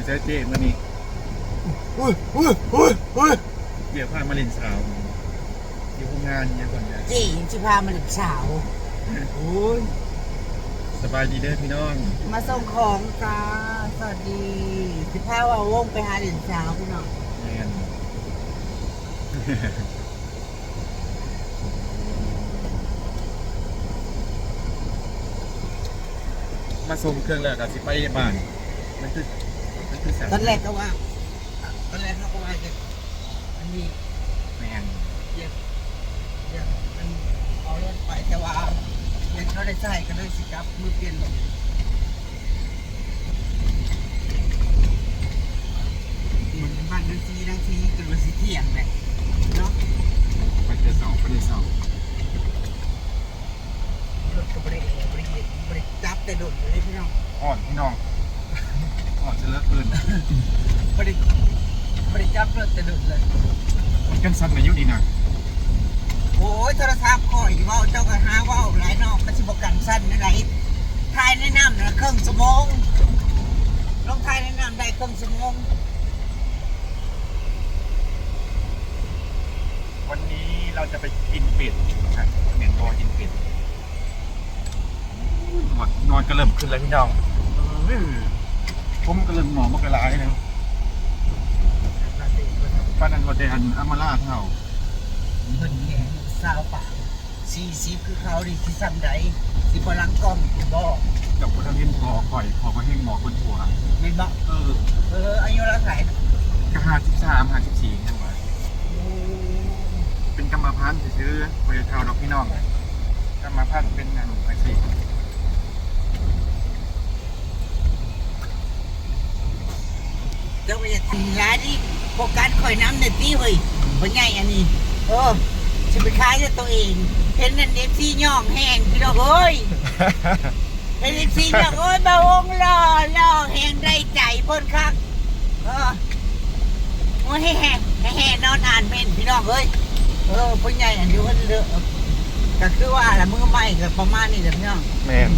ເຈົ້າເຈ້ມື້ນີ້ ໂອ້ຍ ໂອ້ຍ ໂອ້ຍ ໂອ້ຍ ດຽວພາມາຫຼິ້ນສາວ ຢູ່ໂຮງງານຫຍັງກ່ອນ ເຈ້ຊິພາມາຫຼິ້ນສາວ. ໂອ້ຍ ສະບາຍດີເດີພີ່ນ້ອງ ມາສົ່ງຂອງຈ້າ. ສະຫວັດດີ ຊິພາເວົ້າວົງໄປຫາຫຼິ້ນສາວພີ່ນ້ອງ. ແມ່ນ ມາສົ່ງເຄື່ອງແລ້ວກໍຊິໄປບ້ານ. ມັນຄື ມັນຄືສາ ຕອນແລກກໍວ່າ ຕອນແລກເຮົາກໍວ່າຈະ ອັນນີ້ ແມ່ນ ຢາກ ຢາກ ອັນ ເອົາລົດໄປ ແຕ່ວ່າຍັງບໍ່ໄດ້ໃຊ້ ກໍເລີຍຊິກັບມືປ່ຽນລົດ. ມັນບ້ານນາງຊີ ນາງຊີ ຈົນວ່າຊິທ່ຽງແຫຼະເນາະ ໄປແຕ່ເຊົ້າ ໄປແຕ່ເຊົ້າ. ລົດກໍບໍ່ໄດ້ແອ ບໍ່ໄດ້ເຮັດ ບໍ່ໄດ້ຈັບແຕ່ດົນເລີຍພີ່ນ້ອງ. ຮ້ອນພີ່ນ້ອງ ຮ້ອນຊະເຫຼືອເກີນ ບໍ່ໄດ້ ບໍ່ໄດ້ຈັບລົດແຕ່ດົນເລີຍ. ມັນກັນສັ່ນໄດ້ຢູ່ນີ້ນະ. ໂອ້ຍ ໂທລະສັບຂ້ອຍເວົ້າ ເຈົ້າກໍຫາເວົ້າຫຼາຍເນາະ ມັນຊິບໍ່ກັນສັ່ນແນວໃດ. ຖ່າຍໃນນ້ຳນະເຄິ່ງຊົ່ວໂມງ ລົງຖ່າຍໃນນ້ຳໄດ້ເຄິ່ງຊົ່ວໂມງ. ວັນນີ້ເຮົາຈະໄປກິນເປັດນະ ແມ່ນບໍ່ ກິນເປັດ. ນອນ ນອນກໍເລີ່ມຂຶ້ນແລ້ວພີ່ນ້ອງ ເອີ ຜົມກໍເລີ່ມງອກມາກໍຫຼາຍແລ້ວ. ປານນັ້ນວ່າແຕ່ອັນອຳມາລາເຖົ້າ ເພິ່ນແຄ່ຊາວປາຍ ສີ່ສິບຄືເຂົານີ້ ຊິສ່ຳໃດ? ຊິບໍ່ຫຼັງກ້ອງພຸ້ນບໍ່? ເຈົ້າບໍ່ທັນເຫັນພໍ່ຂ້ອຍ ພໍ່ຂ້ອຍແຮ່ງງອກເບິດຫົວ ແມ່ນບໍ່? ເອີ ເອີ ອາຍຸລາວເທົ່າໃດ? ກໍຫ້າສິບສາມ ຫ້າສິບສີ່ ຍັງວ່າ. ໂອ້ ເປັນກຳມະພັນຊື່ໆ ບໍ່ໄດ້ເຖົ້າດອກພີ່ນ້ອງ ກຳມະພັນເປັນອັນ ຈັ່ງຊີ້. ເຈົ້າກໍຢ່າຕີຫຼາຍຕິ ໂຟກັສຂ້ອຍນຳແດ່ຕິເຮີ້ຍ ພໍ່ໃຫຍ່ອັນນີ້. ເອີ ຊິໄປຂາຍແຕ່ໂຕເອງ ເຫັນອັນເອັຟຊີຍ້ອງແຮງພີ່ນ້ອງເອີຍ ເຫັນເອັຟຊີຍ້ອງ ໂອ້ຍ ບ່າວວົງຫຼໍ່ ຫຼໍ່ແຮງ ໄດ້ໃຈເພິ່ນຄັກ. ເອີ ໂອ້ຍ ແຫ່ ແຫ່ນອນອ່ານເມັ້ນພີ່ນ້ອງເອີຍ. ເອີ ພໍ່ໃຫຍ່ອັນຢູ່ເພິ່ນເລີ ກໍຄືວ່າລະ ມືໃໝ່ກໍປະມານນີ້ແຫຼະພີ່ນ້ອງ. ແມ່ນ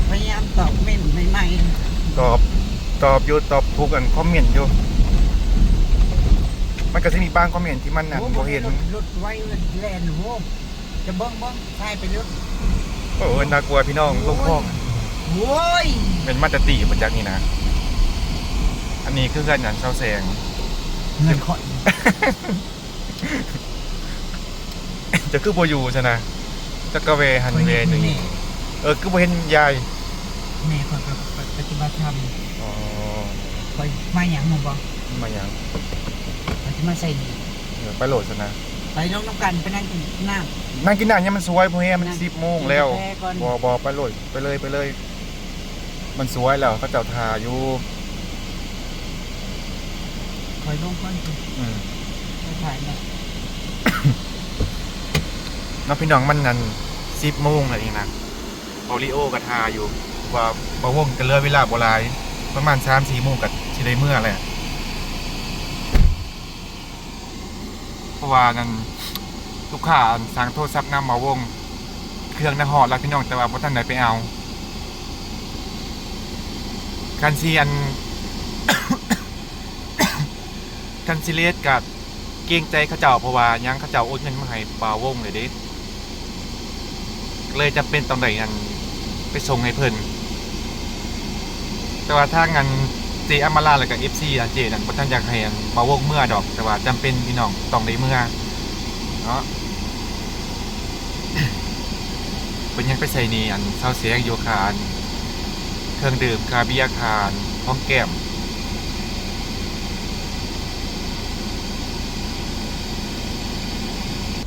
ພະຍາຍາມຕອບເມັ້ນໃໝ່ໆ ຕອບ ຕອບຢູ່ ຕອບທຸກອັນຄອມເມັນຢູ່. ມັນກໍຊິມີບາງຄອມເມັນທີ່ມັນອັນ ໂອ້ ບໍ່ເຫັນ ລົດ ລົດໄວ ແລ່ນ ໂອ້ ຈະເບິ່ງ ເບິ່ງ ຖ່າຍໄປເລີຍ. ໂອ້ຍ ໜ້າກົວພີ່ນ້ອງ ໂອ້ຍ ລົງຄອງ ໂອ້ຍ ແມ່ນມາແຕ່ຕີບໍ່ຈັກນີ້ນະ. ອັນນີ້ຄືເຮືອນອັນຊາວແສງ ເຮືອນຂ້ອຍ. ເຈົ້າຄືບໍ່ຢູ່ຊັ້ນນະ? ເຈົ້າກໍແວ່ຫັ້ນແວ່ນີ້. ເອີ ຄືບໍ່ເຫັນຍາຍ? ແມ່ຂ້ອຍກໍປະຕິບັດທຳ. ອໍ ຂ້ອຍມາຫຍັງຮູ້ບໍ່? ມາຫຍັງ? ຂ້ອຍຊິມາໃສ່ໜີ້. ເອີ ໄປໂລດຊັ້ນນະ. ໄປລົງນຳກັນ ໄປນັ່ງກິນນ້ຳ. ນັ່ງກິນນ້ຳຍັງມັນສວຍ ພໍແຮງມັນສິບໂມງແລ້ວ. ບໍ່ ບໍ່ ໄປໂລດ ໄປເລີຍ ໄປເລີຍ. ມັນສວຍແລ້ວ ເຂົາເຈົ້າຖ້າຢູ່. ຂ້ອຍລົງກ່ອນຕິ. ອືມ ຂ້ອຍຖ່າຍແລ້ວເນາະ ພີ່ນ້ອງ. ມັນນັ້ນ ສິບໂມງແລ້ວນີ້ນະ ເບົາລີໂອກໍຖ້າຢູ່ ວ່າບ່າວວົງກໍເຫຼືອເວລາບໍ່ຫຼາຍ ປະມານສາມສີ່ໂມງກໍຊິໄດ້ເມືອແລ້ວ. ເພາະວ່ານັ້ນ ລູກຄ້າອັນສັ່ງໂທລະສັບນຳບ່າວວົງ ເຄື່ອງນະຮອດແລ້ວພີ່ນ້ອງ ແຕ່ວ່າບໍ່ທັນໄດ້ໄປເອົາ. ຄັນຊິອັນ ຄັນຊິເລດກໍເກງໃຈເຂົາເຈົ້າ ເພາະວ່າຫຍັງ ເຂົາເຈົ້າໂອນເງິນມາໃຫ້ບ່າວວົງເລີຍເດ້. ເລີຍຈຳເປັນຕ້ອງໄດ້ອັນ ໄປສົ່ງໃຫ້ເພິ່ນ. ແຕ່ວ່າທາງອັນ ເຈອຳມາລາ ແລ້ວກໍເອັຟຊີ ອັນເຈນັ້ນ ບໍ່ທັນຢາກໃຫ້ອັນບ່າວວົງເມືອດອກ ແຕ່ວ່າຈຳເປັນພີ່ນ້ອງ ຕ້ອງໄດ້ເມືອເນາະ. ເພິ່ນຍັງໄປໃຊ້ໜີ້ອັນຊາວແສງຢູ່ ຄ່າອັນເຄື່ອງດື່ມ ຄ່າເບຍ ຄ່າອັນຂອງແກ້ມ.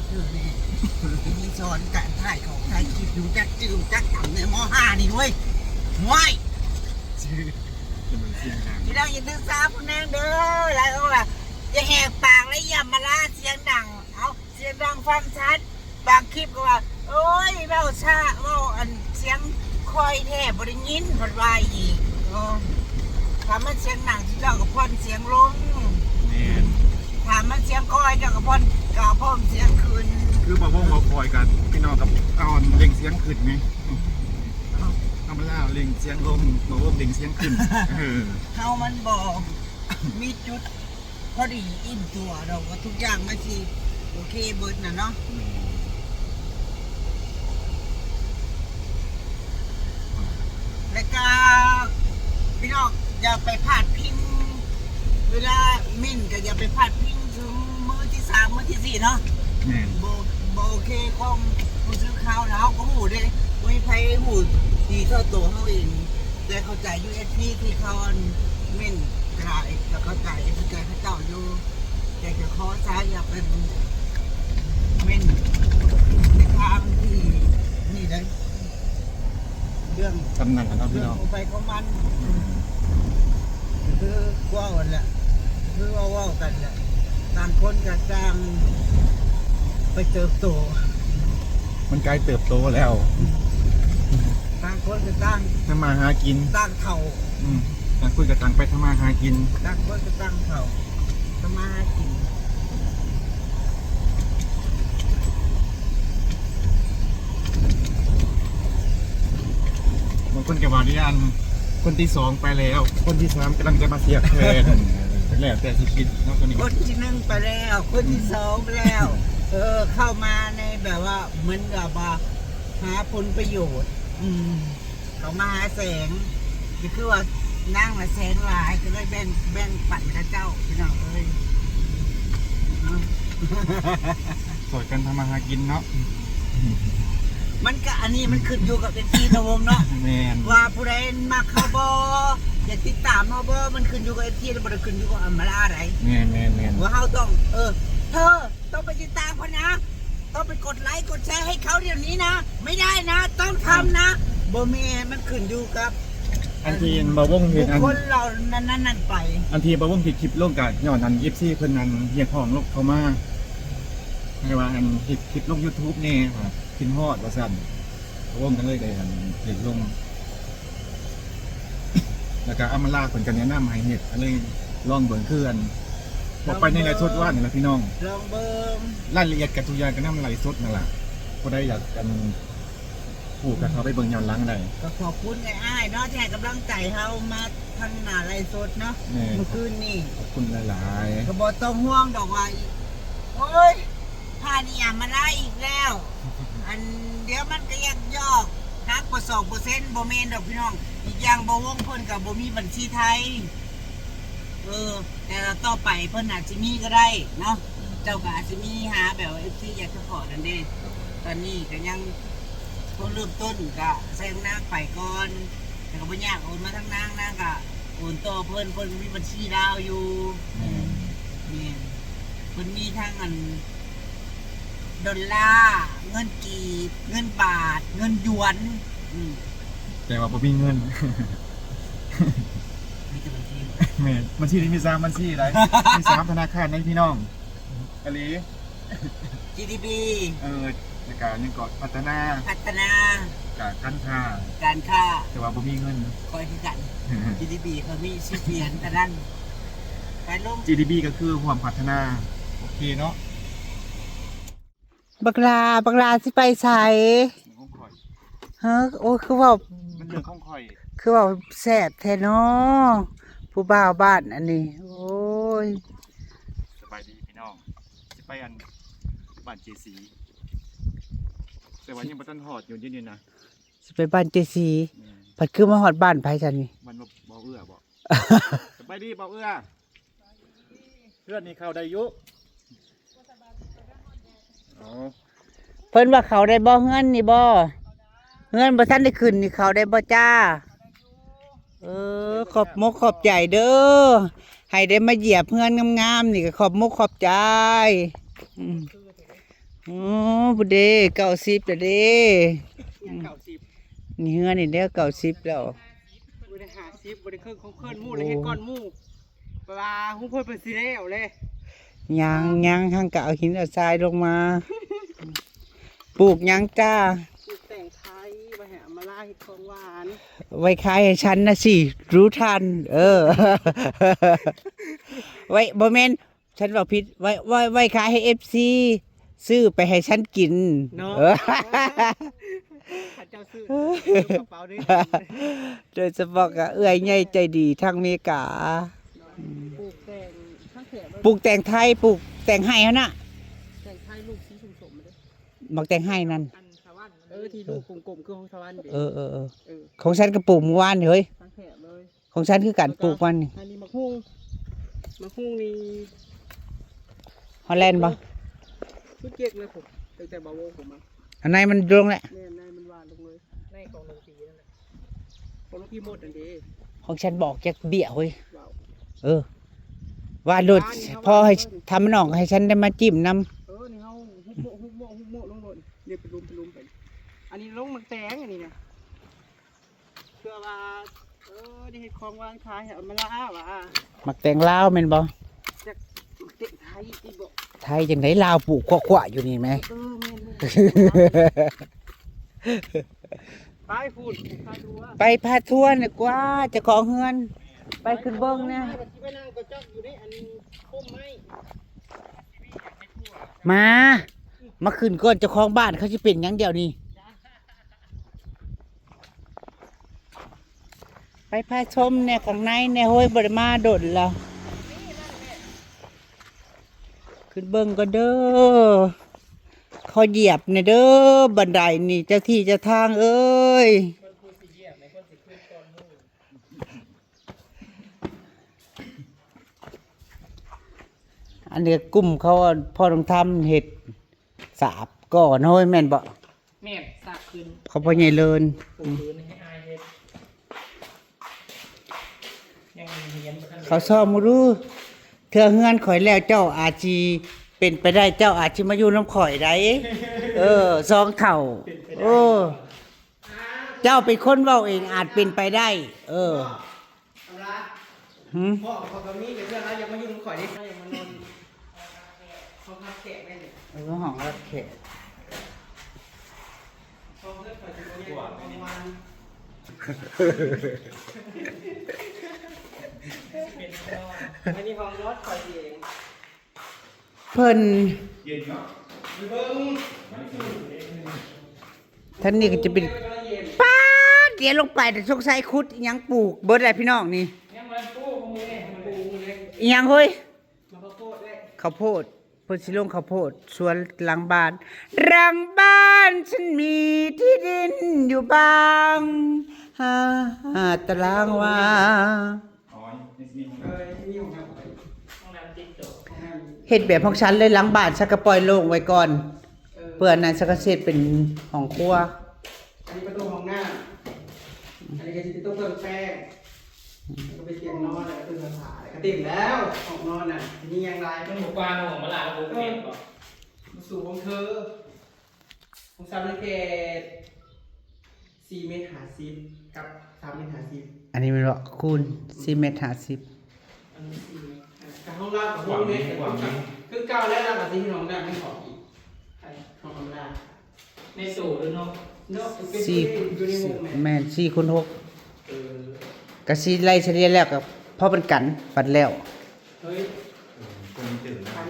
ເອີ ນີ້ ວິທີສອນການຖ່າຍຂອງ ຖ່າຍຄລິບ ຮູ້ຈັກຈື່ ຮູ້ຈັກກຳແດ່ ມໍຫ້ານີ້ເວີຍ ຫ້ວຍ. ພີ່ນ້ອງຢ່າຖືສາຜູ້ນາງເດີ ຫຼາຍຄົນວ່າ ຢ່າແຫກປາກເລີຍ ຢ່າມາລາສຽງດັງ ເອົ້າ ສຽງດັງຟັງຊັດ. ບາງຄລິບກໍວ່າ ໂອ້ຍ ເວົ້າຊ້າ ເວົ້າອັນສຽງຄ່ອຍແທ້ ບໍ່ໄດ້ຍິນ ເພິ່ນວ່າອີກ. ເອີ ຖ້າມັນສຽງດັງ ເຈົ້າກໍຜ່ອນສຽງລົງ. ແມ່ນ ຖ້າມັນສຽງຄ່ອຍ ເຈົ້າກໍຜ່ອນ ກໍເພີ່ມສຽງຂຶ້ນ. ຄືບ່າວວົງເວົ້າຄ່ອຍກັນ ພີ່ນ້ອງກໍເອົາເລັ່ງສຽງຂຶ້ນນີ້ ເອົາ ລາວເລັ່ງສຽງລົງ ບໍ່ວົງເລັ່ງສຽງຂຶ້ນ ເອີ ເຮົາມັນບໍ່ມີຈຸດພໍດີອີ່ມຕົວດອກ ວ່າທຸກຢ່າງມັນຊິໂອເຄເບິດນະເນາະ. ແມ່ນ ແລ້ວກະ ພີ່ນ້ອງຢ່າໄປພາດພິງ ເວລາເມັ້ນກໍຢ່າໄປພາດພິງເຖິງມືທີສາມ ມືທີສີ່ເນາະ. ແມ່ນ ບໍ່ ບໍ່ໂອເຄ ຄວາມຮູ້ສຶກເຮົານະ ເຮົາກໍຮູ້ເດ້ ບໍ່ມີໃຜຮູ້ດີເທົ່າໂຕເຮົາເອງ. ແຕ່ເຂົ້າໃຈຢູ່ ເອັຟຊີ ທີ່ເຂົາອັນເມັ້ນກໍໄດ້ ກໍເຂົ້າໃຈ ເຂົ້າໃຈເຂົາເຈົ້າຢູ່ ແຕ່ກໍຂໍຊະຢ່າໄປເມັ້ນໃນທາງທີ່ນີ້ເດ້. ເລື່ອງ ສ່ຳນັ້ນລະເນາະ ເລື່ອງຂອງໃຜຂອງມັນ ຄືເວົ້າຫັ້ນແຫຼະ ຄືເວົ້າ ເວົ້າກັນແຫຼະ ຕ່າງຄົນກໍຕ່າງໄປເຕີບໂຕ ມັນກາຍເຕີບໂຕແລ້ວ ຕ່າງຄົນກໍຕ່າງທຳມາຫາກິນ ຕ່າງເຖົ້າ ອືມ ຕ່າງຄົນກໍຕ່າງໄປທຳມາຫາກິນ ຕ່າງຄົນກໍຕ່າງເຖົ້າ ທຳມາຫາກິນ. ບາງຄົນກໍວ່ານີ້ ອັນ ຄົນທີສອງໄປແລ້ວ ຄົນທີສາມກຳລັງຈະມາສຽບແທນ ແລ້ວແຕ່ຊິຄິດເນາະ ຄົນທີໜຶ່ງໄປແລ້ວ ຄົນທີສອງໄປແລ້ວ ເອີ ເຂົ້າມາໃນແບບວ່າ ເໝືອນກັບວ່າຫາຜົນປະໂຫຍດ ອືມ ເຂົາມາຫາແສງ ກໍຄືວ່ານາງນະແສງຫຼາຍ ກໍເລີຍແບ່ງ ແບ່ງປັນເຂົາເຈົ້າ ພີ່ນ້ອງເອີຍ ເນາະ ຊ່ວຍກັນທຳມາຫາກິນເນາະ. ມັນກໍ ອັນນີ້ມັນຂຶ້ນຢູ່ກັບເອັຟຊີເນາະ ວົງເນາະ ແມ່ນ ວ່າຜູ້ໃດມັກເຮົາບໍ່ ຢາກຕິດຕາມເຮົາບໍ່ ມັນຂຶ້ນຢູ່ກັບເອັຟຊີ ແລ້ວບໍ່ໄດ້ຂຶ້ນຢູ່ກັບອຳມາລາໃດ. ແມ່ນໆໆ ວ່າເຮົາຕ້ອງ ເອີ ເທີ ຕ້ອງໄປຕິດຕາມເຂົານະ ຕ້ອງໄປກົດໄລກົດແຊໃຫ້ເຂົາດຽວນີ້ນະ ໄມ່ໄດ້ນະ ຕ້ອງທຳນະ ບໍ່ແມ່ນ ມັນຂຶ້ນຢູ່ກັບ ອັນທີ່ບ່າວວົງເຮັດ ບຸກຄົນເຫຼົ່ານັ້ນໆໄປ. ອັນທີ່ບ່າວວົງເຮັດຄລິບລົງກະຍ້ອນອັນເອັຟຊີເພິ່ນນັ້ນຮຽກຮ້ອງເຂົ້າມາ ໃຫ້ວ່າອັນເຮັດຄລິບລົງຢູທູບແດ່ ວ່າຄິດຮອດວ່າຊັ້ນ ບ່າວວົງກໍເລີຍໄດ້ອັນເຮັດລົງ. ແລ້ວກໍອຳມາລາເພິ່ນກໍແນະນຳໃຫ້ເຮັດ ກໍເລີຍລອງເບິ່ງ ຄືອັນອອກໄປໃນໄລຟ໌ສົດວານນີ້ລະພີ່ນ້ອງ ລອງເບິ່ງ ລາຍລະອຽດກັບທຸກຢ່າງກໍນຳໄລຟ໌ສົດນັ້ນລະ ຜູ້ໃດຢາກອັນຮູ້ກໍເຂົ້າໄປເບິ່ງຍ້ອນຫຼັງໄດ້. ກໍຂອບຄຸນອ້າຍໆເນາະ ທີ່ໃຫ້ກຳລັງໃຈເຮົາມາທາງໜ້າໄລຟ໌ສົດເນາະ ແມ່ນ ມື້ຄືນນີ້ ຂອບຄຸນຫຼາຍໆ ກໍບໍ່ຕ້ອງຫ່ວງດອກວ່າ ໂອ້ຍ ຜ່ານອີ່ຫຍັງມາໄດ້ອີກແລ້ວ ອັນດຽວມັນກໍຍັກຍອກ ຫັກເປີເຊັນ ບໍ່ແມ່ນດອກພີ່ນ້ອງ. ອີກຢ່າງບ່າວວົງເພິ່ນກໍບໍ່ມີບັນຊີໄທ ເອີ ແຕ່ຕໍ່ໄປເພິ່ນອາດຊິມີກໍໄດ້ເນາະ ເຈົ້າກໍອາດຊິມີຫາແບບວ່າເອັຟຊີຢາກສະພອດຫັ້ນເດ້. ຕອນນີ້ກໍຍັງ ເລີ່ມຕົ້ນກໍໃສ່ນາງໄປກ່ອນ ແຕ່ກໍບໍ່ຍາກ ໂອນມາທາງນາງ ນາງກໍໂອນຕໍ່ເພິ່ນ ເພິ່ນມີບັນຊີລາວຢູ່. ແມ່ນ ແມ່ນ ເພິ່ນມີທັງອັນ ດອນລາ ເງິນກີບ ເງິນບາດ ເງິນຢວນ ອືມ ແຕ່ວ່າບໍ່ມີເງິນ ມີແຕ່ບັນຊີ. ແມ່ນ ບັນຊີນີ້ມີສາມບັນຊີໄດ໋ ມີສາມທະນາຄານໃດ໋ພີ່ນ້ອງ ອີ່ຫຼີ. ຈີດີພີ ເອີ ແລ້ວກະຫຍັງເກາະ ພັດທະນາ ພັດທະນາ ກະການຄ້າ ການຄ້າ ແຕ່ວ່າບໍ່ມີເງິນ. ຂ້ອຍຄືກັນ ຈີດີພີ ຂ້ອຍມີສິບຫຼຽນເທົ່ານັ້ນ. ໄປລົງ ຈີດີພີ ກໍຄືຮ່ວມພັດທະນາ. ໂອເຄເນາະ. ບັກຫຼ້າ ບັກຫຼ້າຊິໄປໃສ? ຂອງຂ້ອຍ ຮະ? ໂອ້ ຄືເວົ້າ ມັນເລື່ອງຂອງຂ້ອຍ ຄືເວົ້າແຊບແທ້ເນາະ ຜູ້ບ່າວບ້ານອັນນີ້. ໂອ້ຍ ສະບາຍດີພີ່ນ້ອງ ຊິໄປອັນບ້ານເຈສີ ແຕ່ວ່າຍັງບໍ່ທັນຮອດຢູ່ ດຽວນີ້ນະ ຊິໄປບ້ານເຈສີ. ແມ່ນ ພັດຄືມາຮອດບ້ານໃຜຊັ້ນນີ້? ບ້ານບໍ່ ບໍ່ເອື້ອບໍ? ສະບາຍດີບໍ່ເອື້ອ? ເຮືອນນີ້ເຂົ້າໄດ້ຢູ່. ອໍ ເພິ່ນວ່າເຂົ້າໄດ້ບໍ່ ເຮືອນນີ້ບໍ່? ເຮືອນບໍ່ທັນໄດ້ຂຶ້ນນີ້ ເຂົ້າໄດ້ບໍ່ຈ້າ? ເອີ ຂອບມົກຂອບໃຈເດີ ໃຫ້ໄດ້ມາຢຽບເຮືອນງາມໆນີ້ ກໍຂອບມົກຂອບໃຈ. ອືມ ໂອ້ ພຸ້ນເດ້ ເກົ້າສິບແລ້ວເດ້. ຫຍັງເກົ້າສິບ? ນີ້ເຮືອນນີ້ແລ້ວ ເກົ້າສິບແລ້ວ. ບໍ່ໄດ້ຫ້າສິບ ບໍ່ໄດ້ເຄິ່ງຂອງເພິ່ນ ໝູ່ລະເຮັດກ່ອນໝູ່. ວ່າຮູ້ເພິ່ນ ເພິ່ນຊິແລ້ວເລີຍ. ຍັງ ຍັງ ຫັ້ນກະເອົາຫີນເອົາຊາຍລົງມາ ປູກຫຍັງຈ້າ? ປູກແຕງໄທ ໄວ້ໃຫ້ອຳມາລາເຮັດຂອງຫວານ ໄວ້ຂາຍໃຫ້ສັນນະຊິ ຮູ້ທັນ. ເອີ ໄວ້ ບໍ່ແມ່ນ ສັນເວົ້າຜິດ ໄວ້ ໄວ້ ໄວ້ຂາຍໃຫ້ເອັຟຊີ ຊື້ໄປໃຫ້ສັນກິນເນາະ. ເອີ ເຈົ້າຊື້ ກະເປົາເດ້ ໂດຍສະເພາະກະເອື້ອຍໃຫຍ່ໃຈດີທາງເມກາ ອືມ ປູກແຕງທາງແຖບ ປູກແຕງໄທ ປູກແຕງໄຮ່ຫັ້ນນະ ແຕງໄທລູກສີສົ້ມໆ ເດ້ ໝາກແຕງໄຮ່ນັ້ນ ອັນສະຫວັນ ເອີ ທີ່ລູກກົມໆ ຄືຂອງສະຫວັນເດ້ ເອີໆໆ ເອີ ຂອງສັນກະປູກມື້ວານນີ້ເຮີ້ຍ ທາງແຖບເລີຍ ຂອງສັນຄືກັນ ແລ້ວກໍປູກມັນນີ້ ອັນນີ້ໝາກຫຸ່ງ ໝາກຫຸ່ງນີ້ ຮອດແລນບໍ່? ສຸດເກັກເລີຍພຸ້ນ ຕັ້ງແຕ່ບ່າວໂມງພຸ້ນມາ ອັນໃນມັນລົງແຫຼະ ແມ່ນ ໃນມັນຫວ່ານລົງເລີຍ ໃນຂອງໜູຕີນັ້ນແຫຼະ ຂອງໜູຕີໝົດນັ້ນເດ້ ຂອງສັນບອກຈັກເບ້ຍເຮີ້ຍ ເວົ້າ ເອີ ວ່າໂລດ ພອໃຫ້ ຖ້າມັນອອກໃຫ້ສັນໄດ້ມາຈິ້ມນຳ ເອີ ນີ້ເຮົາຮຸບໂມະ ຮຸບໂມະ ຮຸບໂມະລົງໂລດ ເດ ເປັນຫຼຸມ ເປັນຫຼຸມໄປ ອັນນີ້ລົງໝາກແຕງ ອັນນີ້ນະ ເພື່ອວ່າ ເອີ ໄດ້ເຮັດຂອງຫວານຂາຍໃຫ້ອຳມາລາວ່າ ໝາກແຕງລາວແມ່ນບໍ່? ຈັກໝາກແຕງໄທຕິບໍ່? ໄທຈັ່ງໃດ ລາວປູກຂວາໆຢູ່ນີ້ແມ ເອີ ແມ່ນໆ ໄປພຸ້ນ ໄປພາທົວ ໄປພາທົວນີ້ກວ່າ ເຈົ້າຂອງເຮືອນ ໄປຂຶ້ນເບິ່ງແດ່ ຊິໄປນັ່ງກະຈັກຢູ່ໃນອັນ ມາ ມາຂຶ້ນກ່ອນ ເຈົ້າຂອງບ້ານເຂົາຊິເປັນຫຍັງດຽວນີ້ ໄປພາຊົມແດ່ຂ້າງໃນແດ່ ໂອ້ຍ ບໍ່ໄດ້ມາດົນແລ້ວ ຂຶ້ນເບິ່ງກ່ອນເດີ ຂໍຢຽບແດ່ເດີ ບັນໄດນີ້ ເຈົ້າທີ່ເຈົ້າທາງເອີຍ. ອັນນີ້ກຸ່ມເຂົາ ພໍ່ນ້ອງທຳເຮັດສາບກໍ່ເນາະ ແມ່ນບໍ່? ແມ່ນ ສາບຄືນ ເຂົາພໍ່ໃຫຍ່ເລີນ ປູກພື້ນໃຫ້ອ້າຍເຮັດ ຍັງຮຽນບໍ່ທັນ ເຂົາຊອມບໍ່ຮູ້ ເທື່ອເຮືອນຂ້ອຍແລ້ວ ເຈົ້າອາດຊິເປັນໄປໄດ້ ເຈົ້າອາດຊິມາຢູ່ນຳຂ້ອຍໄດ໋ ເອີ ສອງເຖົ້າ ເປັນໄປໄດ້ ໂອ້ ເຈົ້າເປັນຄົນເວົ້າເອງ ອາດເປັນໄປໄດ້ ເອີ ອຳລາ ຫືມ ພໍ່ເຂົາກໍມີ ແຕ່ເທື່ອລາວຢາກມາຢູ່ນຳຂ້ອຍເດ້ ລາວຢາກມານອນຫ້ອງຮັບແຂກແມ່ນ ເອີ ຫ້ອງຮັບແຂກ ຫ້ອງເຮືອນຂ້ອຍຊິບໍ່ໃຫຍ່ເທົ່າຫ້ອງວັນ ອັນນີ້ຫ້ອງນອນຂ້ອຍເອງ. ເພິ່ນ ເຢັນເນາະ ໄປເບິ່ງ ທາງນີ້ກໍຈະເປັນ ປາດ ດຽວລົງໄປ ແຕ່ສົງໄສຂຸດອີ່ຫຍັງປູກເບິດແຫຼະພີ່ນ້ອງນີ້ ຍັງບໍ່ທັນປູກ ບໍ່ມີແຫຼະ ປູກໝົດເລີຍ ອີ່ຫຍັງເຮີ້ຍ ເຂົ້າໂພດເດ້ ເຂົ້າໂພດ ເພິ່ນຊິລົງເຂົ້າໂພດສວນຫຼັງບ້ານ ຫຼັງບ້ານ ສັນມີທີ່ດິນຢູ່ບາງຫ້າຕາລາງວາ ເອີ ຊິມີຫ້ອງນ້ຳ ຫ້ອງນ້ຳຕິດໂຕະ ຫ້ອງນ້ຳ ເຮັດແບບຂອງສັນເລີຍ ຫຼັງບ້ານສັນກໍປ່ອຍໂລ່ງໄວ້ກ່ອນ ເອີ ເພື່ອອັນນັ້ນສັນກໍຊິເຮັດເປັນຫ້ອງຄົວ ອັນນີ້ປະຕູຫ້ອງນ້ຳ ອັນນີ້ກໍຊິເປັນໂຕະເຄື່ອງແປງ ແລ້ວກໍເປັນຕຽງນອນ ແລ້ວກໍຕູ້ເສື້ອຜ້າ ແລ້ວກໍເຕັມແລ້ວ ຫ້ອງນອນນະ ມີຫຍັງຫຼາຍ ມັນບໍ່ກວ້າງ ຫ້ອງມັນຫຼາຍ ມັນບໍ່ແມ່ນບໍ່ ມັນສູງຂອງເທີ ຂອງສາວເລີຍແຄ່ສີ່ເມັດຫ້າສິບກັບສາມເມັດຫ້າສິບ ອັນນີ້ແມ່ນບໍ່? ຄູນສີ່ເມັດຫ້າສິບ ອັນນີ້ສີ່ເມັດ ອ່າ ກະຫ້ອງລາວກະຫົກເມັດ ກວ້າງນີ້ ຄືເກົ່າແລ້ວ ລາວກະຊິເຮັດຫ້ອງນ້ຳໃຫ້ຂອງອີກ ໃຫ້ຂອງທຳມະດາ ໃນໂຕເດີເນາະ ເນາະ ເປັນສີ່ ຢູ່ໃນວົງແມ່ນ ແມ່ນ ສີ່ຄູນຫົກ ເອີ ກະຊິໄລ່ສະເລ່ຍແລ້ວກະພໍປານກັນ ບັດແລ້ວ ເຮີ້ຍ ເອີ ຄົນຕື່ນນະ ອັນ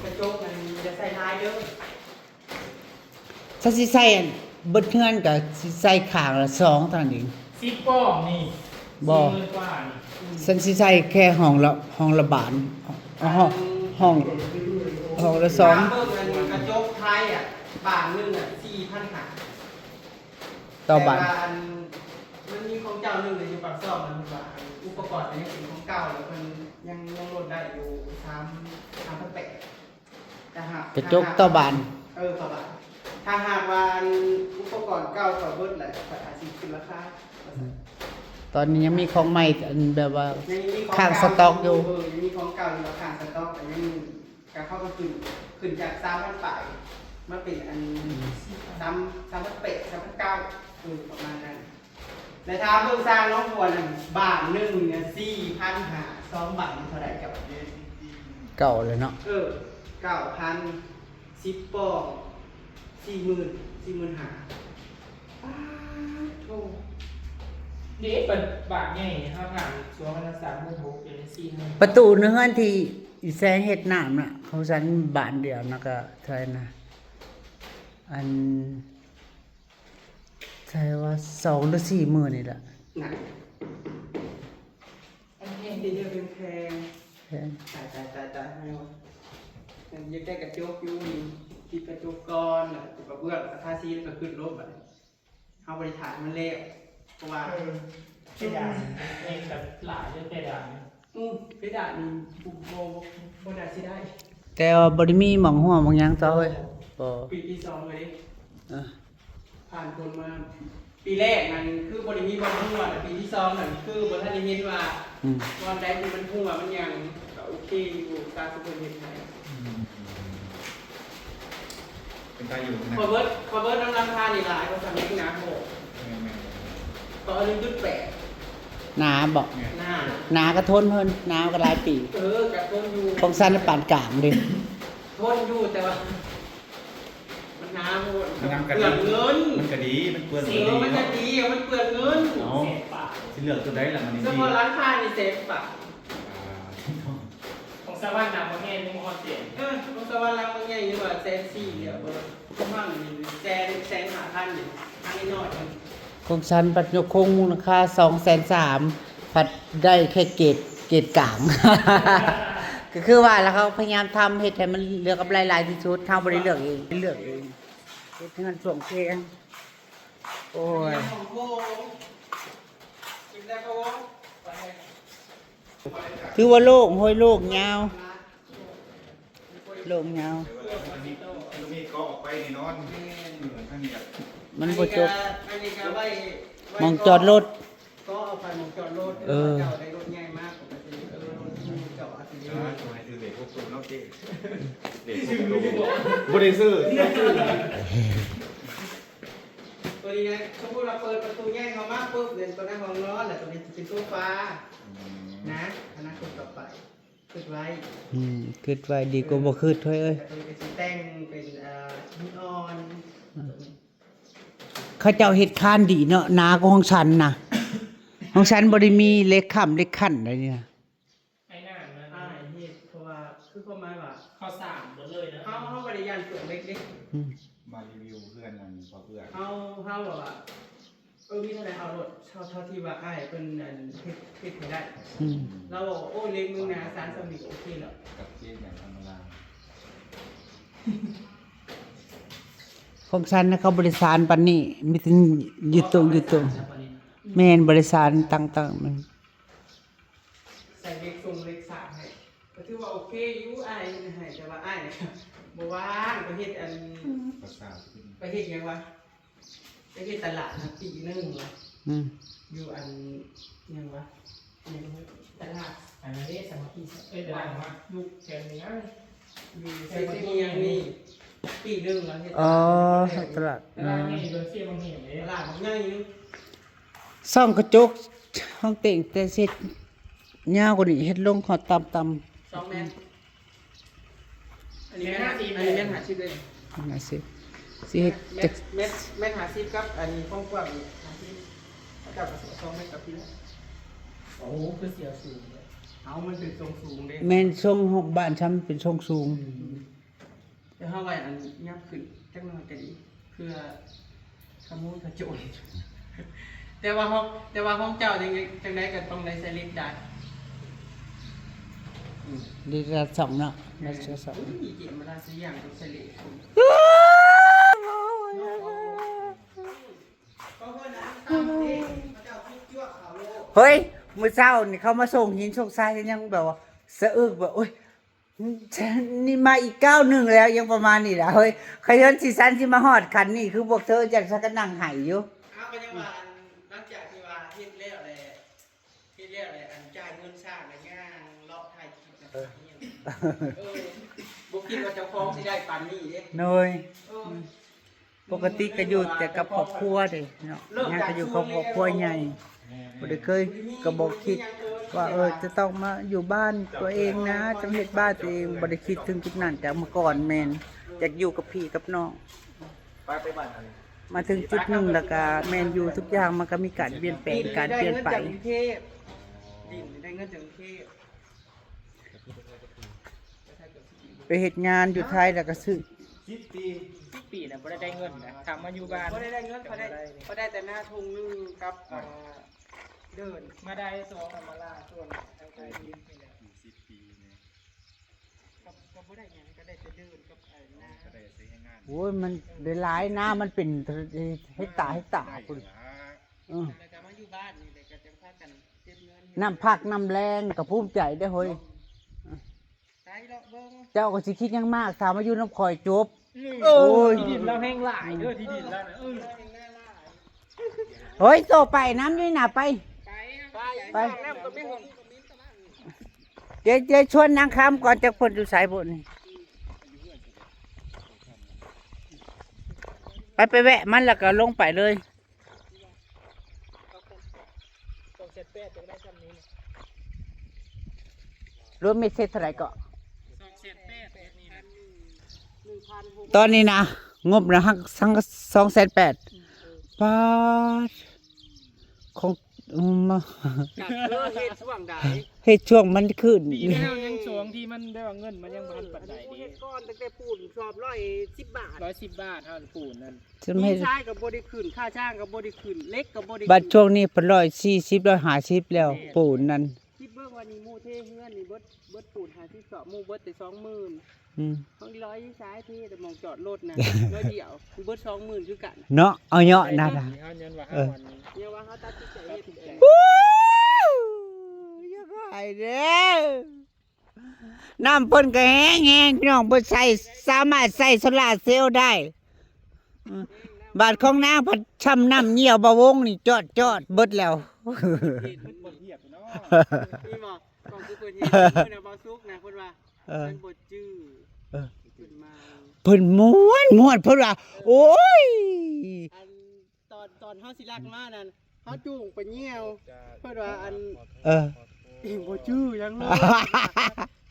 ກະຈົກນັ້ນຢ່າໃສ່ຫຼາຍເດີ. ຖ້າຊິໃສ່ເບິດເຮືອນກໍຊິໃສ່ຂ້າງລະສອງເທົ່ານັ້ນເອງ ສິບປອງນີ້ ບໍ່ ສີ່ໝື່ນກວ່ານີ້ ອືມ ສັນຊິໃສ່ແຄ່ຫ້ອງລະ ຫ້ອງລະບານ ຫ້ອງ ຫ້ອງ ຫ້ອງລະສອງ ເບິ່ງອັນກະຈົກໄທອະ ບານໜຶ່ງອະສີ່ພັນຫ້າ ຕໍ່ບານ ແຕ່ວ່າອັນ ມັນມີຂອງເຈົ້າໜຶ່ງຢູ່ປາກຊ່ອງນັ້ນ ເພິ່ນວ່າອັນອຸປະກອນອັນນີ້ເປັນຂອງເກົ່າ ແລ້ວເພິ່ນຍັງ ຍັງລົດໄດ້ຢູ່ສາມ ສາມພັນແປດ ກະຈົກຕໍ່ບານ ເອີ ຕໍ່ບານ ຖ້າຫາກວ່າອັນອຸປະກອນເກົ່າເຂົາເບິດແລ້ວ ຂ້ອຍອາດຊິຂຶ້ນລາຄາ ອືມ ຕອນນີ້ຍັງມີຂອງໃໝ່ ອັນແບບວ່າ ຍັງມີຂອງ ຄ້າງສະຕັອກຢູ່ ເອີ ຍັງມີຂອງເກົ່າຢູ່ ຄ້າງສະຕັອກກໍຍັງ ກະເຂົາກໍຂຶ້ນ ຂຶ້ນຈາກສາມພັນປາຍ ມາເປັນອັນ ອືມ ສາມ ສາມພັນແປດ ສາມພັນເກົ້າ ເອີ ປະມານນັ້ນ. ແລະຖາມເບິ່ງຊ່າງນ້ອງບົວນັ້ນ ບານໜຶ່ງນະ ສີ່ພັນຫ້າ ສອງບານເທົ່າໃດເຈົ້າວ່າ ເກົ້າແລ້ວເນາະ ເອີ ເກົ້າພັນ ສິບປອງ ສີ່ໝື່ນ ສີ່ໝື່ນຫ້າ ປາດໂທ້ ເດ້ ບານ ບານໃຫຍ່ ເຮົາຖາມຊ່ວງນັ້ນ ສາມໝື່ນຫົກ ເປັນສີ່ໝື່ນ ປະຕູໃນເຮືອນທີ່ອີແສງເຮັດນ້ຳນະ ຂອງສັນບານດຽວນະ ກະເທົ່າໃດນະ ອັນ ໃສ່ວ່າສອງຫຼືສີ່ມື້ນີ້ແຫຼະ ໜັກ ອັນແພງຕິ ເລື່ອງແພງ ແພງ ຕາຍ ຕາຍ ຕາຍ ຕາຍ ເຮົາຢາກໄດ້ກະຈົກຢູ່ ຕິດກະຈົກກ່ອນ ແລ້ວກະຕິດກະເບື້ອງ ແລ້ວກະທາສີ ແລ້ວກະຂຶ້ນລົດ ບາດນີ້ເຮົາບໍ່ໄດ້ຖ້າໃຫ້ມັນແລ້ວ ເພາະວ່າ ເອີ ເພດານ ເພດານຫຼາຍເດ້ ເພດານ ອືມ ເພດານນີ້ບໍ່ ບໍ່ ບໍ່ ບໍ່ໜ້າຊິໄດ້ ແຕ່ວ່າບໍ່ໄດ້ມີໝ່ອງຮົ່ວໝ່ອງຫຍັງເຈົ້າເອີຍ ບໍ່ ປີທີສອງເລີຍເດ້ ເອີ ຜ່ານພົ້ນມາ ປີແລກນັ້ນຄືບໍ່ໄດ້ມີບ່ອນຮົ່ວ ແລະ ປີທີສອງນັ້ນຄືບໍ່ທັນໄດ້ເຫັນວ່າ ອືມ ບ່ອນໃດທີ່ມັນຮົ່ວມັນຫຍັງ ກະໂອເຄຢູ່ ຕາມທີ່ເພິ່ນເຮັດໃຫ້ ອືມ ເປັນຕາຢູ່ນະ ຂ້ອຍເບີດ ຂ້ອຍເບີດນຳຫຼັງຄານີ້ຫຼາຍກວ່າສາມີນະ ໂຫ ແມ່ນໆ ຂ້ອຍເອົາໜຶ່ງຈຸດແປດ ໜາບໍ ແມ່ນ ໜາ ໜາກະທົນເພິ່ນ ໜາກະຫຼາຍປີ ເອີ ກະທົນຢູ່ ຂອງຊັ້ນປານກາງເດ້ ທົນຢູ່ ແຕ່ວ່າ ມັນໜາໂພດ ມັນນຳກະ ເປືອງເງິນ ມັນກະດີ ມັນເປືອງ ເອີ ເງິນ ມັນກະດີ ມັນເປືອງເງິນ ເອົາ ແສນປາຍ ຊິເລືອກໂຕໃດລະ ມັນ ສະເພາະຫຼັງຄານີ້ແສນປາຍ ອ່າ ຂອງສະຫວັນນະບໍ່ແມ່ນ ຍັງບໍ່ຮອດແສນ ເອີ ຂອງສະຫວັນຫຼັງມັນໃຫຍ່ຢູ່ວ່າແສນສີ່ແລ້ວ ຂອງເຮົານີ້ແສນ ແສນຫ້າພັນນີ້ ຫຼັງນ້ອຍໆ ຂອງຊັ້ນບັດຍົກໂຄງມູນຄ່າສອງແສນສາມ ພັດໄດ້ແຄ່ເກດ ເກດກາງ ກະຄືວ່າລະ ເຂົາພະຍາຍາມທຳເຮັດໃຫ້ມັນເຫຼືອກຳໄລຫຼາຍທີ່ສຸດ ເຮົາບໍ່ໄດ້ເລືອກເອງ ເລືອກເອງ ເຮັດເຮືອນຊ່ວງແພງ ໂອ້ຍ ຖືວ່າໂລ່ງ ໂອ້ຍ ໂລ່ງຍາວ ໂລ່ງຍາວ ອັນນີ້ ອັນນີ້ກໍອອກໄປແນ່ນອນ ເອີ ທາງນີ້ລະ ມັນບໍ່ຈົບ ອັນນີ້ກະ ອັນນີ້ກະໄວ້ ໄວ້ ໝ່ອງຈອດລົດ ກໍເອົາໄປໝ່ອງຈອດລົດ ເອີ ເຂົາເຈົ້າໄດ້ລົດໃຫຍ່ມາ ເຂົາກະຊິ ເອີ ຈອດ ສາທຸ ໃຫ້ຖືກເລກຫົກໂຕເນາະເຈ້ ເລກຫົກໂຕ ບໍ່ໄດ້ຊື້ ໂຕນີ້ນະ ສົມມຸດວ່າເປີດປະຕູໃຫຍ່ເຂົ້າມາປຶບ ເປັນໂຕໃນຫ້ອງນອນ ແລ້ວໂຕນີ້ຊິເປັນໂຊຟາ ອືມ ນະ ອະນາຄົດຕໍ່ໄປ ຄິດໄວ້ ອືມ ຄິດໄວ້ດີກວ່າບໍ່ຄິດ ເອີ ເຮີ້ຍ ໂຕນີ້ກະຊິແຕ່ງເປັນ ເອີ ຫີນອ່ອນ ເຂົາເຈົ້າເຮັດຄານດີເນາະ ໜາກວ່າຂອງຊັ້ນນະ ຂອງຊັ້ນບໍ່ໄດ້ມີເຫຼັກຄ້ຳເຫຼັກຂັ້ນໃດນີ້ນະ ໄອ້ນານມັນ ອ້າຍເຮັດ ເພາະວ່າ ຄືຄວາມໝາຍວ່າ ເຂົາສ້າງໝົດເລີຍນະ ເຮົາ ເຮົາບໍ່ໄດ້ຢ້ານເປືອງເຫຼັກເດ້ ອືມ ມາຣີວິວເຮືອນອັນພໍ່ເອື້ອຍ ເຮົາ ເຮົາແບບວ່າ ເອີ ມີເທົ່າໃດເອົາໂລດ ເທົ່າ ເທົ່າທີ່ວ່າອ້າຍເພິ່ນ ອັນ ເຮັດ ເຮັດໃຫ້ໄດ້ ອືມ ລາວບອກວ່າ ໂອ້ ເຫຼັກມຶງນະ ສານສ່ຳນີ້ກະໂອເຄແລ້ວ ກັບເກນຢ່າງທຳມະດາ ຂອງຊັ້ນນະ ເຂົາບໍ່ໄດ້ສານປານນີ້ ມີແຕ່ຢູ່ຕົງ ຢູ່ຕົງ ແມ່ນ ບໍ່ໄດ້ສານຕັ້ງໆ ແມ່ນ ໃສ່ເຫຼັກຊົງເຫຼັກສາກໃຫ້ ກະຖືວ່າໂອເຄຢູ່ ອ້າຍເຮັດໃຫ້ ແຕ່ວ່າອ້າຍບໍ່ວ່າງ ໄປເຮັດອັນ ປະສາດ ໄປເຮັດຫຍັງວະ ໄປເຮັດຕະຫຼາດນະ ປີໜຶ່ງວະ ອືມ ຢູ່ອັນຫຍັງວະ ຫຍັງຕະຫຼາດ ອັນນັ້ນເດ້ ສາມັກຄີ ເອີຍ ຕະຫຼາດນັດ ຢູ່ແຖວນີ້ນະ ຢູ່ເຊນີຫຍັງນີ້ ປີໜຶ່ງລະເຮັດ ອໍ ຕະຫຼາດ ຕະຫຼາດໃຫຍ່ຢູ່ເຊບັງເຫນເດ້ ຕະຫຼາດບັກໃຫຍ່ຢູ່ ຊ່ອງກະຈົກ ຫ້ອງເຕັງແຕ່ເສັດຍາວກວ່ານີ້ ເຮັດລົງຮອດຕ່ຳໆ ສອງແມັດ ອັນນີ້ແມັດຫ້າສິບ ອັນນີ້ແມັດຫ້າສິບເດ້ ຫ້າສິບ ຊິເຮັດ ແມັດ ແມັດ ແມັດຫ້າສິບກັບອັນຄວາມກວ້າງນີ້ຫ້າສິບ ເຂົາເຈົ້າກະສອງແມັດກັບພີ້ແຫຼະ ໂອ້ ຄືຊິເອົາສູງເດ້ ເອົາ ມັນເປັນຊົງສູງເດ້ ແມ່ນ ຊົງຂອງບ້ານຊັ້ນເປັນຊົງສູງ ອືມ ແຕ່ເຮົາໄວ້ອັນຫຍັບຂຶ້ນຈັກໜ້ອຍກະດີ ເພື່ອຂະໂມຍຂະໂຈນ ແຕ່ວ່າຂອງ ແຕ່ວ່າຂອງເຈົ້າຈັ່ງ ຈັ່ງໃດກະຕ້ອງໄດ້ໃສ່ເຫຼັກດັດ ເຫຼັກດັດສອງເນາະ ດັດສອງ ເອີ ເຈມາລາຊິຢ່າງຕ້ອງໃສ່ເຫຼັກ ເຮີ້ຍ ມື້ເຊົ້ານີ້ເຂົາມາສົ່ງຫີນສົ່ງຊາຍ ຍັງແບບວ່າສະອຶກແບບ ໂອ້ຍ ນີ້ມາອີກກ້າວໜຶ່ງແລ້ວ ຍັງປະມານນີ້ລະ ເຮີ້ຍ ຂະເຫຍີນຊິຊັ້ນຊິມາຮອດຂັ້ນນີ້ ຄືພວກເທີຈັ່ງຊັ້ນກະນັ່ງໄຫ້ຢູ່ ເອົາ ກະຍັງວ່າ ອັນ ຫຼັງຈາກທີ່ວ່າເຮັດແລ້ວແຫຼະ ເຮັດແລ້ວແຫຼະ ອັນ ຈ່າຍເງິນຊ້າ ກະຍ່າງເລາະຖ່າຍຄລິບນະ ເອີ ເອີ ບໍ່ຄິດວ່າເຈົ້າຂອງຊິໄດ້ປານນີ້ເດ້ ໂດຍ ເອີ ປົກກະຕິກະຢູ່ແຕ່ກັບຄອບຄົວເດ້ເນາະ ຫຍັງກະຢູ່ຄອບຄົວໃຫຍ່ ບໍ່ໄດ້ເຄີຍ ກະບໍ່ຄິດວ່າ ເອີ ຈະຕ້ອງມາຢູ່ບ້ານຕົວເອງນະ ຕ້ອງເຮັດບ້ານຕົວເອງ ບໍ່ໄດ້ຄິດເຖິງຈຸດນັ້ນຈາກເມື່ອກ່ອນ ແມ່ນ ຢາກຢູ່ກັບພີ່ກັບນ້ອງ ໄປ ໄປບ້ານ ມາເຖິງຈຸດໜຶ່ງລະກະແມ່ນຢູ່ ທຸກຢ່າງມັນກະມີການປ່ຽນແປງ ການປ່ຽນໄປ ໄປເຮັດງານຢູ່ໄທລະກະຊື້ ສິບປີ ສິບ ປີນະ ບໍ່ໄດ້ໄດ້ເງິນນະ ຖ້າມາຢູ່ບ້ານ ບໍ່ໄດ້ໄດ້ເງິນ ເຂົາໄດ້ ເຂົາໄດ້ແຕ່ນາທົ່ງໜຶ່ງກັບ ອ່າ ເດີນ ມາໄດ້ສອງ ມາລາສ່ວນທາງໃຕ້ດິນນີ້ແຫຼະ ຢູ່ສິບປີນີ້ ກໍ ກໍບໍ່ໄດ້ຫຍັງ ກໍໄດ້ແຕ່ເດີນກັບ ເອີ ນາ ກໍໄດ້ໃຊ້ແຮງງານ ໂອ້ຍ ມັນໄດ້ຫຼາຍນາ ມັນເປັນເຮັກຕາ ເຮັກຕາພຸ້ນ ເອີ ແລ້ວກໍມາຢູ່ບ້ານນີ້ແຫຼະ ກໍຈັ່ງພາກັນເກັບເງິນ ນ້ຳພັກນ້ຳແລງກໍພູມໃຈເດ້ເຮີ້ຍ ໄປເລາະເບິ່ງ ເຈົ້າກໍຊິຄິດຫຍັງມາກ ຖ້າມາຢູ່ນຳຂ້ອຍຈົບ ອືມ ໂອ້ຍ ທີ່ດິນລາວແຮງຫຼາຍເດີ ທີ່ດິນລາວນະ ເອີ ໂອ້ຍ ໂຕໄປນຳຢູ່ນະ ໄປ ໄປ ໄປ ໄປ ໄປ ໄປ ເດ ເດ ຊວນນາງຄຳກ່ອນ ຈັກເພິ່ນຢູ່ໃສພຸ້ນ ໄປ ໄປແວະມັນ ແລ້ວກໍລົງໄປເລີຍ ສອງແສນແປດ ຈະໄດ້ຊ່ຳນີ້ ລວມເມັດເສັດເທົ່າໃດເກາະ? ສອງແສນແປດ ເຮັດນີ້ນະ ຕອນນີ້ນະ ງົບນະ ທັງ ທັງສອງແສນແປດ ປາດ ຂອງ ອືມ ກະເລີຍເຮັດຊ່ວງໃດ ເຮັດຊ່ວງມັນຂຶ້ນ ປີແລ້ວຍັງຊ່ວງທີ່ມັນແບບວ່າເງິນມັນຍັງບໍ່ທັນປານໃດເດ້ ເຮັດກ່ອນຕັ້ງແຕ່ປູນສອບຮ້ອຍສິບບາດ ຮ້ອຍສິບບາດ ເຮົາປູນນັ້ນ ຊາຍກໍບໍ່ໄດ້ຂຶ້ນ ຄ່າຊ່າງກໍບໍ່ໄດ້ຂຶ້ນ ເຫຼັກກໍບໍ່ໄດ້ຂຶ້ນ ບັດຊ່ວງນີ້ເພິ່ນຮ້ອຍສີ່ສິບ ຮ້ອຍຫ້າສິບແລ້ວ ແມ່ນ ປູນນັ້ນ ຄິດເບິ່ງວ່ານີ້ໝູ່ເທເຮືອນນີ້ເບິດ ເບິດປູນຫ້າສິບສອບ ໝູ່ເບິດແຕ່ສອງໝື່ນ ອືມ ຂອງອີຫຼ້ອຍຊາຍເທແຕ່ໝ່ອງຈອດລົດນະ ໜ້ອຍດຽວ ເບິດສອງໝື່ນຄືກັນ ເນາະ ເອົາເຍາະນະ ເຮົາຍ້ອນວ່າເຮົາ ເອີ ອັນ ຍ້ອນວ່າເຮົາຕັດສິນໃຈເຮັດເອງ ອູ້ ຢ່າໃຫ້ເດີ ນ້ຳເພິ່ນກໍແຮງໆ ພີ່ນ້ອງ ເພິ່ນໃຊ້ ສາມາດໃຊ້ໂຊລາເຊວໄດ້ ບາດຂອງນາງພັດຊ່ຳນ້ຳຍ່ຽວບ່າວວົງນີ້ ຈອດໆ ເບິດແລ້ວ ມັນບໍ່ຮຽບເນາະ ມີບໍ່ ກໍຄືເພິ່ນເຫັນມື້ນະ ບ່າວສຸກນະ ເພິ່ນວ່າ ເອີ ເພິ່ນບໍ່ຈື່ ເອີ ເພິ່ນເມົາ ເພິ່ນມ່ວນ ເພິ່ນວ່າ ໂອ້ຍ ອັນ ຕອນ ຕອນເຮົາຊິລັກມານັ້ນ ເຮົາຈູງໄປຍ່ຽວ ເພິ່ນວ່າອັນ ເອີ ບໍ່ຈື່ຫຍັງເລີຍ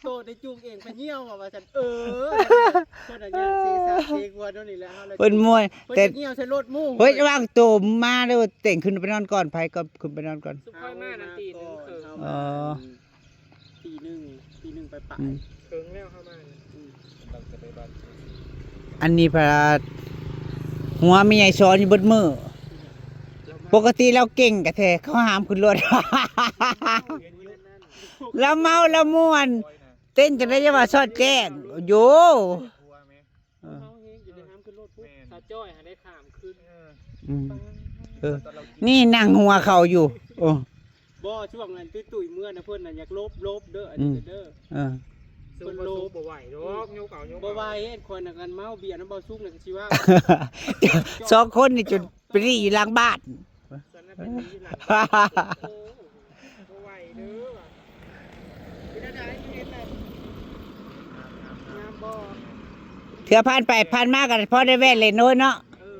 ໂຕໄດ້ຈູງເອງໄປຍ່ຽວວ່າ ວ່າຊັ້ນ ເອີ ເພິ່ນນະຍ່າງເຊຊາເຊກວນໂນ່ນນີ້ແຫຼະ ເຮົາລະ ເພິ່ນມ່ວນ ເພິ່ນ ແຕ່ຍ່ຽວໃສ່ລົດໝູ່ ເຮີ້ຍ ລະຫວ່າງໂຕມາເດີ ເຕັງຂຶ້ນໄປນອນກ່ອນ ໃຜກໍຂຶ້ນໄປນອນກ່ອນ ຊຸມຂ້ອຍມານັ້ນຕີໜຶ່ງເຄິ່ງ ເອີ ຕີໜຶ່ງ ຕີໜຶ່ງປາຍໆ ອືມ ເຄິ່ງແລ້ວເຮົາມານີ້ ອືມ ອັນນີ້ພະ ຫົວແມ່ໃຫຍ່ສອນຢູ່ເບິດມື້ ປົກກະຕິລາວເກັ່ງກະແທ້ ເຂົາຫາມຂຶ້ນລົດ ລາວເມົາລາວມ່ວນ ເຕັ້ນຈັ່ງໃດຢ່າວ່າສອດແຈ້ງ ໂຢ ເອີ ເຮົາເຮງຢູ່ໃນຫ້າມຂຶ້ນລົດພຸ້ນ ແມ່ນ ສາວຈ້ອຍຫາໄດ້ຂ້າມຂຶ້ນ ເອີ ອືມ ເອີ ນີ້ນັ່ງຫົວເຂົາຢູ່ ໂອ້ ບໍ່ ຊ່ວງນັ້ນຕຸ້ຍໆເມືອນະ ເພິ່ນນະຢາກຫຼົບໆເດີ ອັນນີ້ເດີ ອືມ ເອີ ເພິ່ນຫຼົບ ບໍ່ໄຫວດອກ ຍົກເອົາ ຍົກເອົາ ບໍ່ໄຫວ ຂ້ອຍນະ ຄັນເມົາເບຍນຳເບົາສຸກນະ ກະຊິວ່າ ສອງຄົນນີ້ຈົນ ໄປລີ້ຢູ່ຫຼັງບ້ານ ສັນນະໄປລີ້ຢູ່ຫຼັງບ້ານ ໂອ້ ບໍ່ໄຫວເດີວ່າ ເປັນແນວໃດ ເຫັນແລ້ວງາມບໍ່? ເທື່ອຜ່ານໄປຜ່ານມາກໍພໍໄດ້ແວ່ນເຫຼັ້ນໂນ້ນເນາະ ເອີ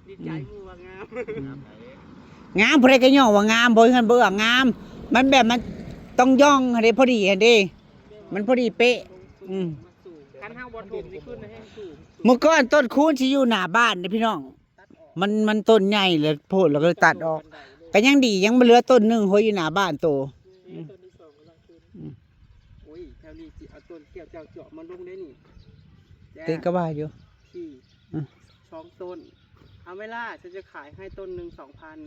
ດີໃຈ ອືມ ໝູ່ວ່າງາມ ອືມ ງາມ ຜູ້ໃດກໍຍ້ອງວ່າງາມ ບໍ່ເຮືອນບໍ່ເອື້ອງາມ ມັນແບບມັນຕ້ອງຢ່ອງຫັ້ນເດ້ ພໍດີຫັ້ນເດ້ ມັນພໍດີເປະ ອືມ ຄັນເຮົາບໍ່ຖົມນີ້ຂຶ້ນແຮງສູງ ມື້ກ່ອນຕົ້ນຄູນຊິຢູ່ໜ້າບ້ານເດ້ພີ່ນ້ອງ ມັນ ມັນຕົ້ນໃຫຍ່ແລ້ວໂພດ ແລ້ວກໍເລີຍຕັດອອກ ກໍຍັງດີ ຍັງບໍ່ເຫຼືອຕົ້ນໜຶ່ງຫົວຢູ່ໜ້າບ້ານໂຕ ອືມ ອືມ ໂອ້ຍ ແຖວນີ້ຊິເອົາຕົ້ນແກ້ວເຈົ້າຈອບມາລົງໄດ້ນີ້ ເຕັ້ນກໍວ່າຢູ່ ອືມ ສອງຕົ້ນ ອາເມລ່າ ເຈົ້າຈະຂາຍໃຫ້ຕົ້ນໜຶ່ງສອງພັນ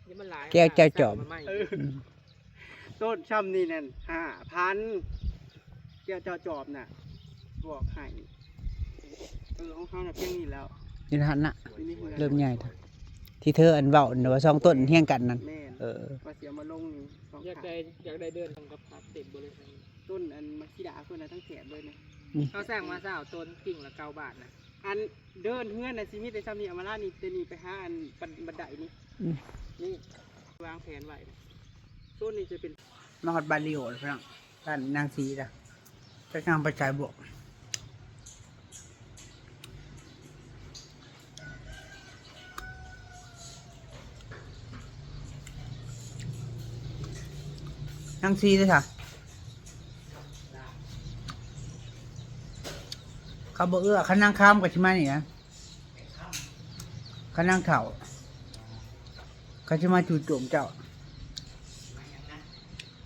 ນີ້ມັນຫຼາຍ ແກ້ວເຈົ້າຈອບ ເອີ ອືມ ຕົ້ນຊ່ຳນີ້ນັ້ນຫ້າພັນ ແກ້ວເຈົ້າຈອບນະ ບອກໃຫ້ ເອີ ຂອງເຮົານະພຽງນີ້ແລ້ວ ຢູ່ຫັ້ນນະ ເລີ່ມໃຫຍ່ ທີ່ເທີອັນເວົ້ານະວ່າສອງຕົ້ນຮຽງກັນນັ້ນ ແມ່ນ ເອີ ວ່າຊິເອົາມາລົງນີ້ສອງ ຢາກໄດ້ ຢາກໄດ້ເດີ່ນກັບພັກເຕັມບໍລິສັດ ຕົ້ນອັນໝາກສີດາເພິ່ນນະ ທັງແຖບເລີຍນະ ອືມ ເຮົາສ້າງມາຊາວຕົ້ນ ກິ່ງລະເກົ້າບາດນະ ອັນເດີ່ນເຮືອນນະ ຊິມີແຕ່ຊ່ຳນີ້ ອາມາລານີ້ ແຕ່ນີ້ໄປຫາອັນບັນ ບັນໄດນີ້ ອືມ ນີ້ ວາງແຜນໄວ້ ໂຊນນີ້ຈະເປັນ ມາຮອດບ້ານລີໂອແລ້ວພີ່ນ້ອງ ບ້ານນາງສີລະ ຈັກນາງໄປໃສບໍ່ ນາງສີເດ້ຊະ ເຂົາບໍ່ເອື້ອ ຄັນນາງຄຳກໍຊິມານີ້ນະ ຄັນນາງເຖົ້າ ເຂົາຊິມາຈູ່ໂຈມເຈົ້າ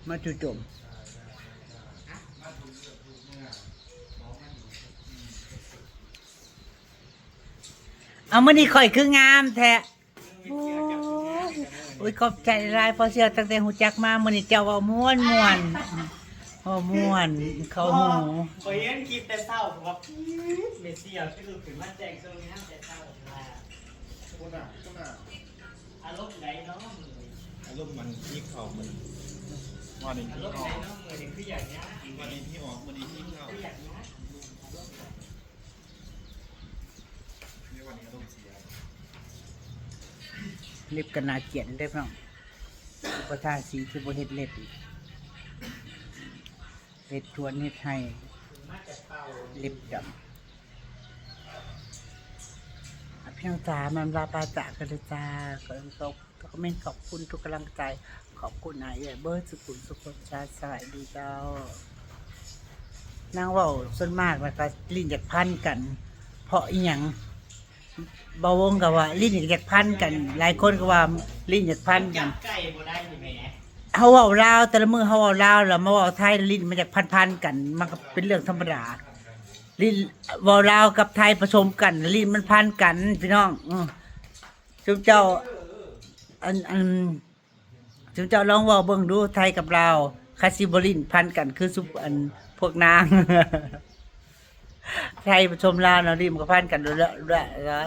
ມາຈູ່ໂຈມ. ເອົາ ມື້ນີ້ຂ້ອຍຄືງາມແທ້. ໂອ້ຍ ໂອ້ຍ ຂອບໃຈຫຼາຍໆ ພໍ່ສ່ຽວ ຕັ້ງແຕ່ຮູ້ຈັກມາ ມື້ນີ້ເຈົ້າເວົ້າມ່ວນໆ ເວົ້າມ່ວນເຂົ້າຫູ. ຂ້ອຍເຫັນຄລິບແຕ່ເຊົ້າ ຂ້ອຍວ່າ ແມ່ສ່ຽວຄືລຸກຂຶ້ນມາແຕ່ງຕົວງາມແຕ່ເຊົ້າວ່າ ອາລົມໃດເນາະມື້ນີ້? ອາລົມມັນຫິວເຂົ້າມື້ນີ້ ມື້ນີ້ຫິວເຂົ້າ ອາລົມໃດເນາະມື້ນີ້? ຄືຢາກຍາ ມື້ນີ້ຫິວອອກ ມື້ນີ້ຫິວເຂົ້າ ຄືຢາກຍາ ອາລົມໃດ? ເລັບກໍໜ້າກຽດເດ້ພີ່ນ້ອງ ບໍ່ທາສີຄືບໍ່ເຮັດເລັບ ເຮັດສວນເຮັດໄຮ່ ເລັບດຳ. ອາ ພີ່ນ້ອງຈ໋າ ມາລາປາຈາກກັນເດີຈ້າ ກໍ ກໍ ກໍແມ່ນຂອບຄຸນທຸກກຳລັງໃຈ ຂອບຄຸນອ້າຍເອື້ອຍເບິດສຸຂູສຸຄົນຈ້າ. ສະບາຍດີເຈົ້າ. ນາງເວົ້າສ່ວນມາກແລ້ວກໍ ຫຼິ້ນຢາກພັນກັນ ເພາະອີ່ຫຍັງ? ບ່າວວົງກໍວ່າ ຫຼິ້ນຢາກພັນກັນ ຫຼາຍຄົນກໍວ່າ ຫຼິ້ນຢາກພັນກັນ. ເຮົາເວົ້າລາວ ແຕ່ລະມື້ເຮົາເວົ້າລາວ ແລ້ວມາເວົ້າໄທ ຫຼິ້ນມັນຢາກພັນໆກັນ ມັນກໍເປັນເລື່ອງທຳມະດາ. ຫຼິ້ນ ເວົ້າລາວກັບໄທປະສົມກັນ ຫຼິ້ນມັນພັນກັນພີ່ນ້ອງ. ເອີ ຊຸມເຈົ້າ ອັນ ອັນ ຊຸມເຈົ້າລອງເວົ້າເບິ່ງດູ ໄທກັບລາວ ຄັນຊິບໍ່ຫຼິ້ນພັນກັນຄືຊຸມ ອັນ ພວກນາງ ໄທປະສົມລາວເນາະ ຫຼິ້ນມັນກໍພັນກັນ ລະ ລະ ລະ.